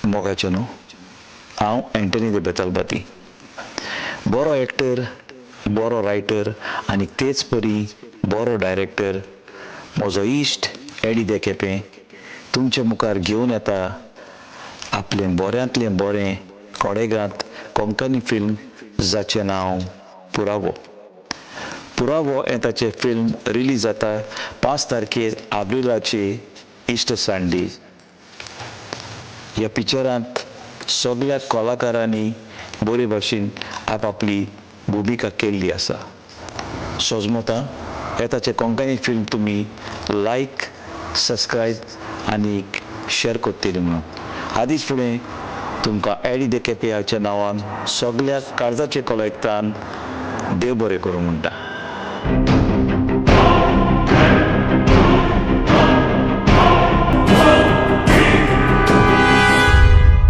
मोगाचें न्हू, हांव एंटनी दे बेतालबाती. बरो एक्टर, बरो रायटर आनी तेच परी बरो डायरेक्टर म्हजो इश्ट एडी दे केपें तुमचे मुखार घेवन येता आपलें बऱ्यांतलें बरें कोडेगांत कोंकणी फिल्म जाचें नांव पुरावो. पुरावो हें ताचें फिल्म रिलीज जाता 5 तारखेर आब्रिलाचे इश्ट संडे. ह्या पिक्चरांत सगळ्या कलाकारांनी बरे भाशेन आपापली भुमिका केल्ली आसा. सोजमता हे ताचें कोंकणी फिल्म तुमी लायक, सबस्क्रायब आनी शेअर करतली म्हणून आदींच फुडें तुमकां एडी दे केपेयाच्या नांवान सगळ्या काळजाचे कलयकतान देव बरें करूं म्हणटा.